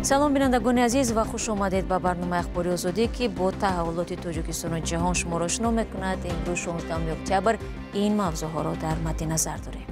Салом, бинандагони азиз, ва хуш омадед ба барномаи Ахбори Озодӣ, ки бо таҳаввулоти Тоҷикистону ҷаҳон шуморо ошно мекунад. Имрӯз 16 октябр ин мавзӯъҳоро дар мадди назар дорем.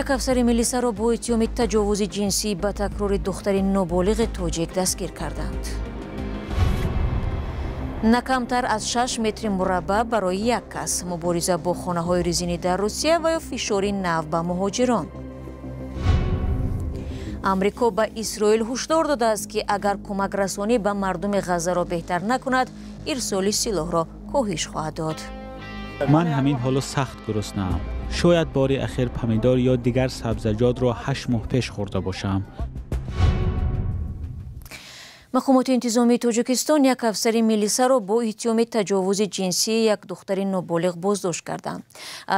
Як афсари милисаро бо иттиҳоми таҷовузи ҷинсӣ ба такрори духтари ноболиғи тоҷик дастгир карданд. На камтар аз 6 метри мураббаъ барои як кас. Мубориза бо хонаҳои резинӣ дар Русия ва ё фишори нав ба муҳоҷирон. Амрико ба Исроил ҳушдор додааст, ки агар кӯмакрасонӣ ба мардуми Ғаззаро беҳтар накунад, ирсоли силоҳро коҳиш хоҳад дод. Ман ҳамин ҳоло сахт гуруснаам. Шояд бори ахир помидор ё дигар сабзаҷотро 8 моҳ пеш хӯрда бошам. Мақомоти интизомии Тоҷикистон як афсари милисаро бо иттиҳоми таҷовузи ҷинсии як духтари ноболиғ боздошт карданд.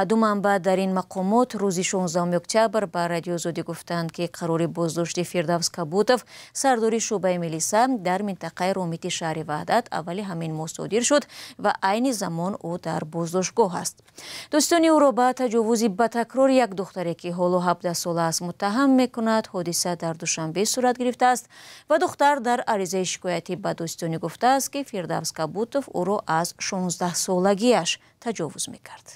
Ду манбаъ дар ин мақомот рӯзи 16 октябр ба Радиои Озодӣ гуфтанд, ки қарори боздошти Фирдавс Кабутов, сардори шӯъбаи милиса дар минтақаи Ромити шаҳри Ваҳдат, аввали ҳамин моҳ содир шуд ва айни замон ӯ дар боздоштгоҳ аст. Дӯстони ӯро ба таҷовузи ба такрори як духтаре, ки ҳоло 17 сола аст, муттаҳам мекунад. Ҳодиса дар Душанбе сурат гирифтааст ва духтар дар аризаи шикоятӣ ба дӯстони гуфтааст, ки Фирдавс Кабутов ӯро аз 16 солагиаш таҷовуз мекард.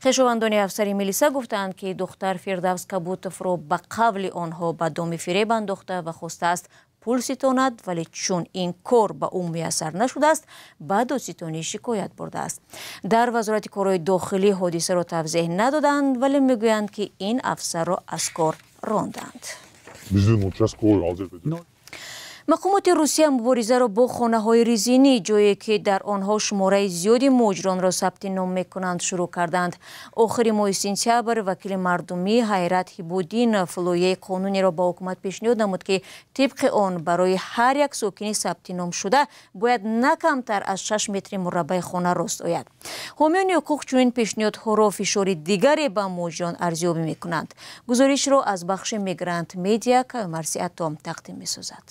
Хешовандони афсари милиса гуфтаанд, ки духтар Фирдавс Кабутовро ба қавли онҳо ба доми фиреб андохта ва хостааст пул ситонад, вале чун ин кор ба ӯ муяссар нашудааст, ба додситонӣ шикоят бурдааст. Дар Вазорати корҳои дохилӣ ҳодисаро тавзеҳ надоданд, вале мегӯянд, ки ин афсарро аз кор ронданд. Мақомоти Русия муборизаро бо хонаҳои резинӣ, ҷое ки дар онҳо шумораи зиёди муҳоҷиронро сабти ном мекунанд, шурӯъ карданд. Охири моҳи сентябр вакили мардумӣ Ҳайрат Ҳибуддинов лоиҳаи қонуниро ба ҳукумат пешниҳод намуд, ки тибқи он барои ҳар як сокини сабти ном шуда бояд на камтар аз 6 метри мураббаи хона рост ояд. Ҳомиёни ҳуқуқ чунин пешниҳодҳоро фишори дигаре ба муҳоҷирон арзёбӣ мекунанд. Гузоришро аз бахши Мигрант Медиа Каюмарси Атом тақдим месозад.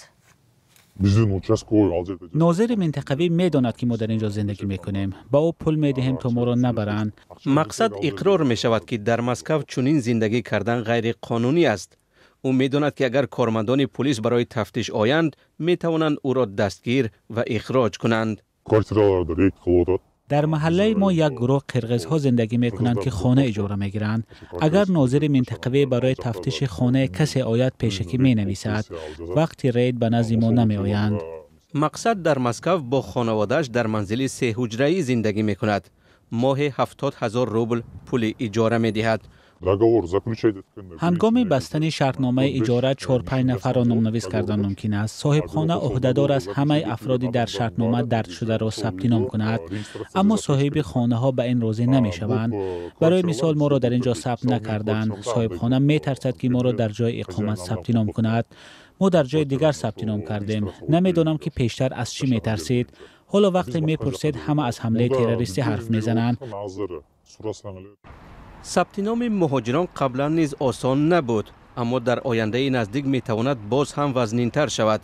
Нозири минтақавӣ медонад, ки мо дар ин ҷо зиндагӣ мекунем. Ба ӯ пул медиҳем, то моро набаранд. Мақсад иқрор мешавад, ки дар Москав чунин зиндагӣ кардан ғайриқонунӣ аст. Ӯ медонад, ки агар кормандони полис барои тафтиш оянд, метавонанд ӯро дастгир ва ихроҷ кунанд. Дар маҳаллаи мо як гурӯҳ қирғизҳо зиндагӣ мекунанд, ки хона иҷора мегиранд. Агар нозири минтақавӣ барои тафтиши хонаи касе ояд, пешакӣ менависад. Вақти рейд ба назди мо намеоянд. Мақсад дар Москав бо хонаводааш дар манзили сеҳуҷраӣ зиндагӣ мекунад. Моҳе 70 000 рубл пули иҷора медиҳад. Ҳангоми бастани шартномаи иҷора 4-5 нафарро номнавис кардан мумкин аст. Соҳибхона ӯҳдадор аст ҳамаи афроди дар шартнома дарҷ шударо сабти ном кунад, аммо соҳиби хонаҳо ба ин розӣ намешаванд. Барои мисол, моро дар ин ҷо сабт накарданд. Соҳибхона метарсад, ки моро дар ҷои иқомат сабти ном кунад. Мо дар ҷои дигар сабти ном кардем. Намедонам, ки пештар аз чӣ метарсид. Ҳоло вақте мепурсед, ҳама аз ҳамлаи террористӣ ҳарф мезананд. Сабти номи муҳоҷирон қаблан низ осон набуд, аммо дар ояндаи наздик метавонад боз ҳам вазнинтар шавад.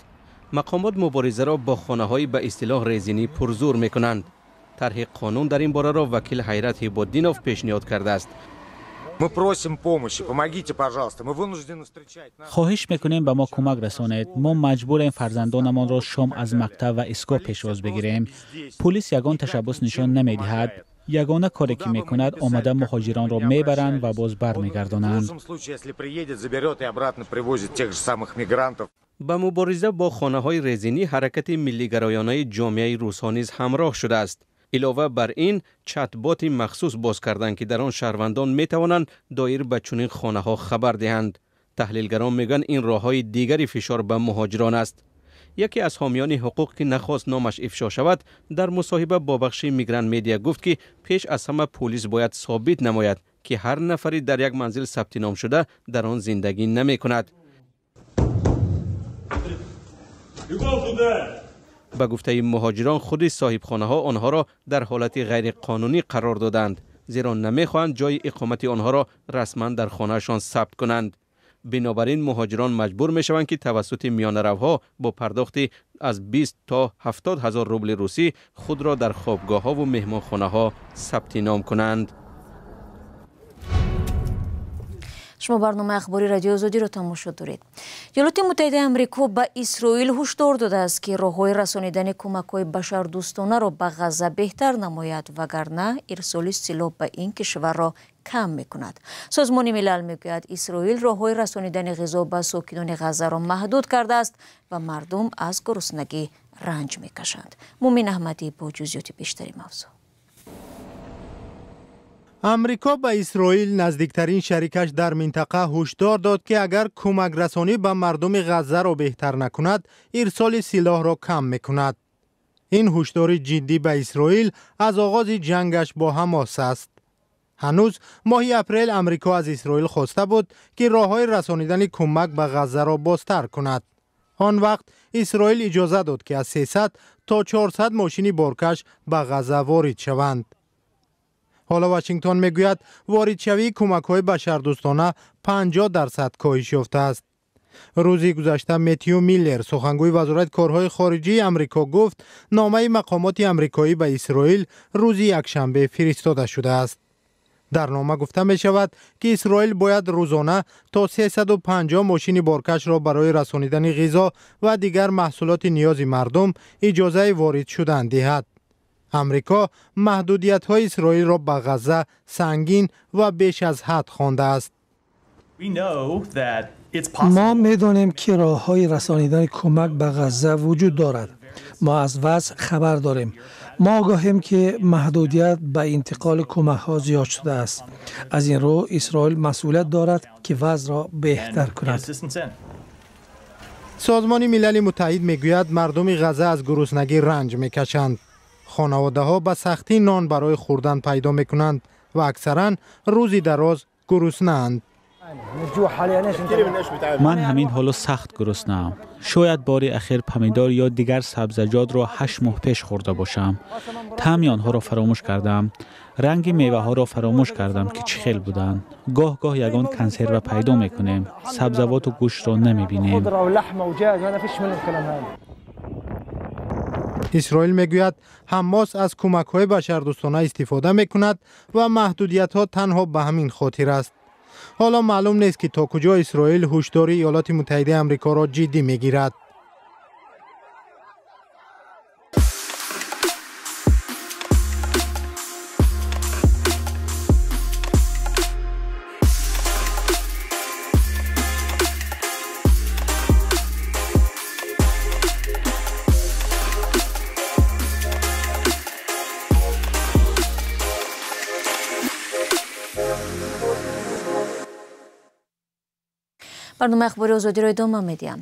Мақомот муборизаро бо хонаҳои ба истилоҳ резинӣ пурзур мекунанд. Тарҳи қонун дар ин бораро вакил Ҳайрат Ҳибоддинов пешниҳод кардааст. Хоҳиш мекунем, ба мо кӯмак расонед. Мо маҷбурем фарзандонамонро шом аз мактаб ва истгоҳ пешвоз бигирем. Пулис ягон ташаббус нишон намедиҳад. Ягона коре ки мекунад, омада муҳоҷиронро мебаранд ва боз бармегардонанд. Ба мубориза бо хонаҳои резинӣ ҳаракати миллигароёнаи ҷомеаи русҳо низ ҳамроҳ шудааст. Илова бар ин, чатботи махсус боз карданд, ки дар он шаҳрвандон метавонанд доир ба чунин хонаҳо хабар диҳанд. Таҳлилгарон мегӯянд, ин роҳҳои дигари фишор ба муҳоҷирон аст. Яке аз ҳомиёни ҳуқуқ, ки нахост номаш ифшо шавад, дар мусоҳиба бо бахши Мигрант Медиа гуфт, ки пеш аз ҳама полис бояд собит намояд, ки ҳар нафаре дар як манзил сабти ном шуда дар он зиндагӣ намекунад. Ба гуфтаи муҳоҷирон, худи соҳибхонаҳо онҳоро дар ҳолати ғайриқонунӣ қарор доданд, зеро намехоҳанд ҷои иқомати онҳоро расман дар хонаашон сабт кунанд. Бинобар ин муҳоҷирон маҷбур мешаванд, ки тавассути миёнаравҳо бо пардохти аз 20 то 70 000 рубли русӣ худро дар хобгоҳҳову меҳмонхонаҳо сабти ном кунанд. Шумо барномаи ахбори Радиои Озодиро тамошо доред. Иёлоти Муттаҳидаи Амрико ба Исроил ҳушдор додааст, ки роҳҳои расонидани кӯмакҳои башардӯстонаро ба Ғазза беҳтар намояд, вагарна ирсоли силоҳ ба ин кишварро кам мекунад. Созмони Милал мегӯяд, Исроил роҳҳои расонидани ғизо ба сокинони Ғаззаро маҳдуд кардааст ва мардум аз гуруснагӣ ранҷ мекашанд. Мумин Аҳмадӣ бо ҷузъиёти бештари мавзӯъ. Амрико ба Исроил, наздиктарин шарикаш дар минтақа, ҳушдор дод, ки агар кӯмакрасонӣ ба мардуми Ғаззаро беҳтар накунад, ирсоли силоҳро кам мекунад. Ин ҳушдори ҷиддӣ ба Исроил аз оғози ҷангаш бо Ҳамос аст. Ҳанӯз моҳи апрел Амрико аз Исроил хоста буд, ки роҳҳои расонидани кӯмак ба Ғаззаро бозтар кунад. Он вақт Исроил иҷоза дод, ки аз 300 то 400 мошини боркаш ба Ғазза ворид шаванд. Ҳоло Вашингтон мегӯяд, воридшавии кӯмакҳои башардӯстона 50% коҳиш ёфтааст. Рӯзи гузашта Мэтью Миллер, сухангӯи Вазорати корҳои хориҷии Амрико, гуфт, номаи мақомоти амрикоӣ ба Исроил рӯзи якшанбе фиристода шудааст. Дар нома гуфта мешавад, ки Исроил бояд рӯзона то 350 мошини боркашро барои расонидани ғизо ва дигар маҳсулоти ниёзи мардум иҷозаи ворид шудан диҳад. Амрико маҳдудиятҳои Исроилро ба Ғазза сангин ва беш аз ҳад хондааст. Мо медонем, ки роҳҳои расонидани кӯмак ба Ғазза вуҷуд дорад. Мо аз вазъ хабар дорем. Мо огоҳем, ки маҳдудият ба интиқоли кӯмакҳо зиёд шудааст. Аз ин рӯ Исроил масъулият дорад, ки вазъро беҳтар кунад. Созмони Милали Муттаҳид мегӯяд, мардуми Ғазза аз гуруснагӣ ранҷ мекашанд. Хонаводаҳо ба сахтӣ нон барои хӯрдан пайдо мекунанд ва аксаран рӯзи дароз гуруснаанд. Ман ҳамин ҳоло сахт гуруснаам. Шояд бори ахир помидор ё дигар сабзаҷотро 8 моҳ пеш хӯрда бошам. Таъми онҳоро фаромӯш кардам. Ранги меваҳоро фаромӯш кардам, ки чӣ хел буданд. Гоҳ-гоҳ ягон консерва пайдо мекунем. Сабзавоту гӯштро намебинем. Исроил мегӯяд, Ҳамос аз кӯмакҳои башардӯстона истифода мекунад ва маҳдудиятҳо танҳо ба ҳамин хотир аст. Ҳоло маълум нест, ки то куҷо Исроил ҳушдори Иёлоти Муттаҳидаи Амрикоро ҷиддӣ мегирад. Барномаи ахбори Озодиро идома медиҳам.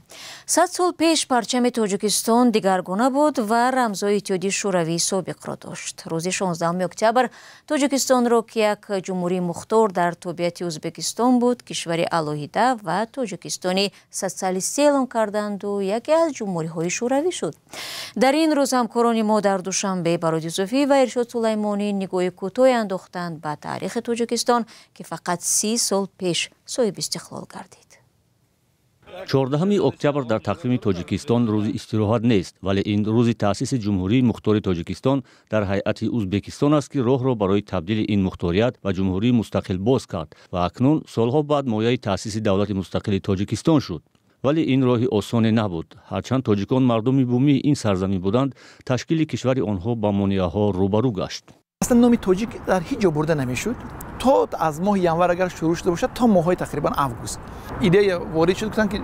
100 сол пеш парчами Тоҷикистон дигаргуна буд ва рамзҳои Иттиҳоди Шӯравии собиқро дошт. Рӯзи 16 октябр Тоҷикистонро, ки як ҷумҳурии мухтор дар тобеияти Ӯзбекистон буд, кишвари алоҳида ва Тоҷикистони социалистӣ эълон карданду яке аз ҷумҳуриҳои шӯравӣ шуд. Дар ин рӯз ҳамкорони мо дар Душанбе Барод Юсуфӣ ва Иршод Сулаймонӣ нигоҳи кӯтоҳе андохтанд ба таърихи Тоҷикистон, ки фақат 30 сол пеш соҳиби истиқлол гардид. 14 октябр дар тақвими Тоҷикистон рӯзи истироҳат нест, вале ин рӯзи таъсиси Ҷумҳурии Мухтори Тоҷикистон дар ҳайати Ӯзбекистон аст, ки роҳро барои табдили ин мухторият ба ҷумҳурии мустақил боз кард ва акнун солҳо баъд мояи таъсиси давлати мустақили Тоҷикистон шуд. Вале ин роҳи осоне набуд. Ҳарчанд тоҷикон мардуми бумии ин сарзамин буданд, ташкили кишвари онҳо ба монеаҳо рӯбарӯ гашт. Аслан номи тоҷик дар ҳеҷ ҷо бурда намешуд. То аз моҳи январ агар шурӯъ шуда бошад, то моҳҳои тақрибан август. Идея ворид шуд, гуфтанд, ки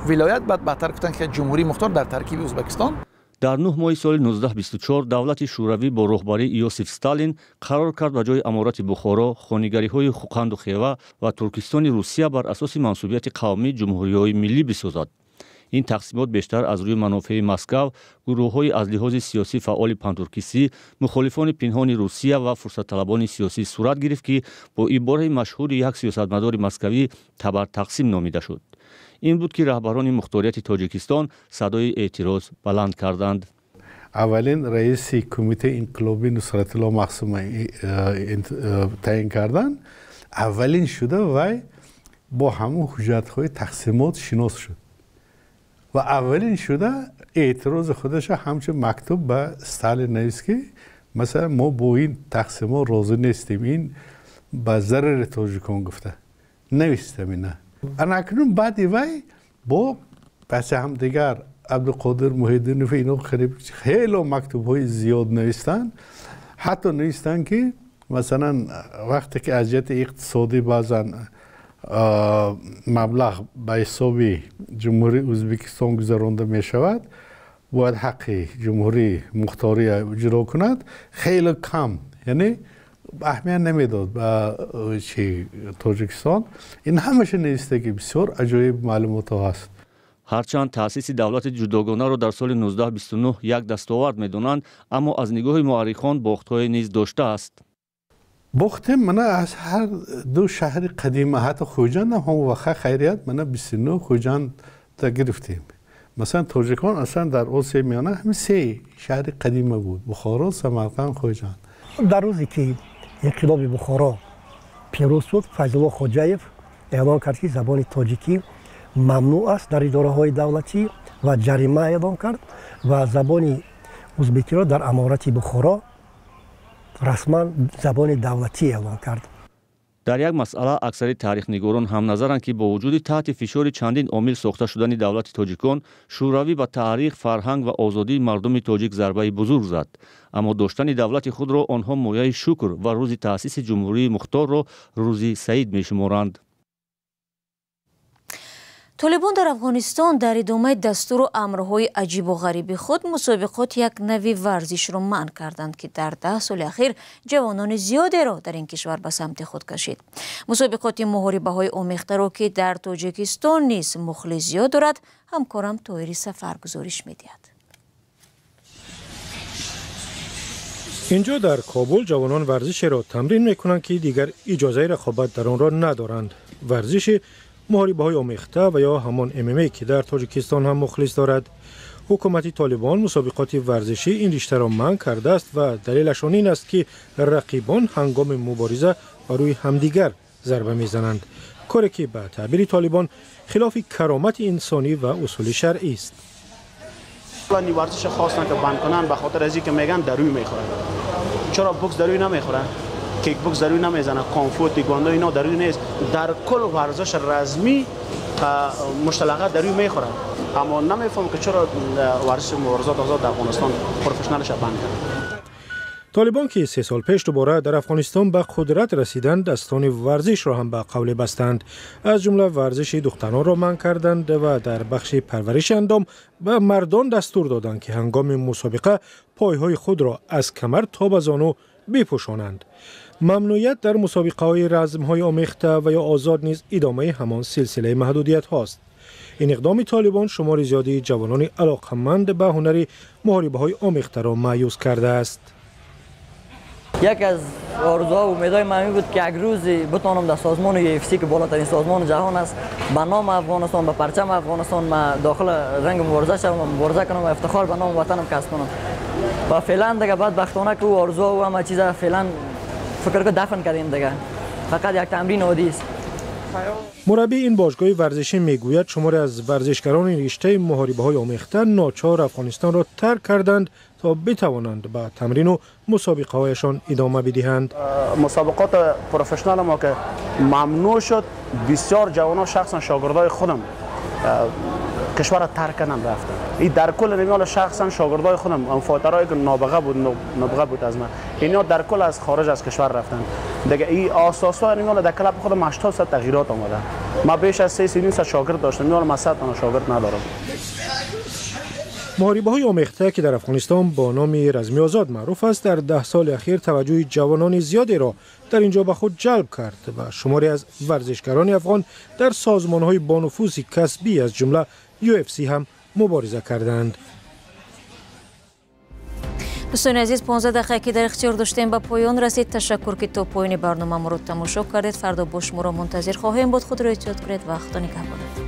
вилоят, баъд баъдтар гуфтанд, ки ҷумҳурии мухтор дар таркиби Ӯзбекистон. Дар 9 моҳи соли 1924 давлати Шӯравӣ бо роҳбарии Иосиф Сталин қарор кард ба ҷои аморати Бухоро, хонигариҳои Хӯқанду Хева ва Туркистони Русия бар асоси мансубияти қавмӣ ҷумҳуриҳои миллӣ бисозад. Ин тақсимот бештар аз рӯи манофеи Москав, гурӯҳҳои аз лиҳози сиёсӣ фаъоли пантуркистӣ, мухолифони пинҳони Русия ва фурсатталабони сиёсӣ сурат гирифт, ки бо ибораи машҳури як сиёсатмадори москавӣ табартақсим номида шуд. Ин буд, ки раҳбарони мухторияти Тоҷикистон садои эътироз баланд карданд. Аввалин раиси кумитаи инқилобӣ Нусратулло Маҳсума таъин карданд. Аввалин шуда вай бо ҳамон ҳуҷҷатҳои тақсимот шинос шуд ва аввалин шуда эътирози худашро ҳамчун мактуб ба Сталин навист, ки масалан мо бо ин тақсимот розӣ нестем, ин ба зарари тоҷикон гуфта. Навиштам ина. Ана акнун баъди вай бо паси ҳамдигар Абдуқодир Муҳиддинов ино хело мактубҳои зиёд навистанд. Ҳатто навистанд, ки масалан вақте ки аз ҷиҳати иқтисодӣ баъзан маблағ ба ҳисоби Ҷумҳурии Ӯзбекистон гузаронда мешавад, бояд ҳаққи ҷумҳурии мухтория иҷро кунад. Хеле кам, яъне аҳамият намедод ба чи Тоҷикистон. Ин ҳамаша навистагӣ, бисёр аҷоиб маълумотҳо ҳаст. Ҳарчанд таъсиси давлати ҷудогонаро дар соли 1929 як дастовард медонанд, аммо аз нигоҳи муаррихон бохтҳое низ доштааст. Бохтем мана аз ҳар ду шаҳри қадима, ҳатто Хуҷанд ҳам ҳамон вақт, хайрият, мана 29 Хуҷанда гирифтем. Масалан, тоҷикон аслан дар Осиёи Миёна ҳамин се шаҳри қадима буд: Бухоро, Самарқанд, Хуҷанд. Дар рӯзе ки инқилоби Бухоро пирӯз шуд, Файзулло Хоҷаев эълон кард, ки забони тоҷикӣ мамнӯъ аст дар идораҳои давлатӣ ва ҷарима эълон кард ва забони узбекиро дар Аморати Бухоро расман забони давлатӣ эълон кард. Дар як масъала аксари таърихнигорон ҳамназаранд, ки бо вуҷуди таҳти фишори чандин омил сохта шудани давлати тоҷикон, Шӯравӣ ба таърих, фарҳанг ва озодии мардуми тоҷик зарбаи бузург зад, аммо доштани давлати худро онҳо мояи шукр ва рӯзи таъсиси ҷумҳурии мухторро рӯзи саид мешуморанд. Толибон дар Афғонистон дар идомаи дастуру амрҳои аҷибу ғариби худ мусобиқоти як нави варзишро манъ карданд, ки дар 10 соли ахир ҷавонони зиёдеро дар ин кишвар ба самти худ кашид. Мусобиқоти муҳорибаҳои омехтаро, ки дар Тоҷикистон низ мухлис зиёд дорад, ҳамкорам Тоҳири Сафар гузориш медиҳад. Инҷо дар Кобул ҷавонон варзишеро тамрин мекунанд, ки дигар иҷозаи рақобат дар онро надоранд. Варзиши муҳорибаҳои омехта ва ё ҳамон ММА, ки дар Тоҷикистон ҳам мухлис дорад. Ҳукумати Толибон мусобиқоти варзишӣ ин риштаро манъ кардааст ва далелашон ин аст, ки рақибон ҳангоми мубориза ба рӯи ҳамдигар зарба мезананд, коре ки ба таъбири Толибон хилофи каромати инсонӣ ва усули шаръӣ аст. Варзиш хостанд, ки банд кунанд, ба хотир аз ин ки мегӯянд дар рӯй мехӯранд. Чаро бокс дар рӯй намехӯранд, кикбокс дар рӯй намезанад, кунг-фу, тэквондо, ино дар рӯй нест? Дар кул варзиш размӣ мушталаға дар рӯй мехӯранд. Аммо намефаҳмам, ки чаро варзиши муборизات озод дар Афғонистон профессионал ша банд кард. Толибон, ки 3 сол пеш дубора дар Афғонистон ба қудрат расиданд, дастони варзишро ҳам ба қавле бастанд. Аз ҷумла варзиши духтаронро манъ карданд ва дар бахши парвариши андом ба мардон дастур доданд, ки ҳангоми мусобиқа пойҳои худро аз камар то ба зону бипӯшонанд. Мамнӯият дар мусобиқаҳои размҳои омехта ва ё озод низ идомаи ҳамон силсилаи маҳдудиятҳост. Ин иқдоми Толибон шумори зиёди ҷавонони алоқаманд ба ҳунари муҳорибаҳои омехтаро маъюс кардааст. Яке аз орзуҳо ва умедҳои ман ин буд, ки як рӯзе битонам дар созмони UFC, ки болотарин созмони ҷаҳон аст, ба номи Афғонистон, ба парчами Афғонистон ма дохили ринг мубориза шавам ва мубориза кунам ва ифтихор ба номи ватанам касб кунам. Ва феълан дига бадбахтона ки ӯ орзуҳо ва ҳама чиза феълан фикр ки дафн кардем, дига фақат як тамрин оддӣ аст. Мураббии ин бошгоҳи варзишӣ мегӯяд, шуморе аз варзишгарони риштаи муҳорибаҳои омехта ночор Афғонистонро тарк карданд, то битавонанд ба тамрину мусобиқаҳояшон идома бидиҳанд. Мусобиқот профессионал мо ки мамнӯъ шуд, бисёр ҷавонон, шахсан шогирдои худам, кишварро тарк карданд, рафтанд. И дар кул намиёл шахсан шогирдои худам, файтерое ки нобиға буд аз ман, ино дар кул аз хориҷ аз кишвар рафтанд. дига и асосо намиёл дар клуб худам 80 тағйирот омада. ман беш аз 3 сад шогирд доштам, миёл ман 100 тона шогирд надорам. Муҳорибаҳои омехта, ки дар Афғонистон бо номи разми озод маъруф аст, дар 10 соли ахир таваҷҷӯҳи ҷавонони зиёдеро дар ин ҷо ба худ ҷалб кард ва шуморе аз варзишгарони афғон дар созмонҳои бонуфузи касбӣ, аз ҷумла UFC ҳам мубориза карданд. Дӯстони азиз, 15 дақиқа, ки дар ихтиёр доштем, ба поён расид. Ташаккур, ки то поёни барнома моро тамошо кардед. Фардо бо шуморо мунтазир хоҳем буд. Худро эҳтиёт кунед ва Худо нигаҳбонад.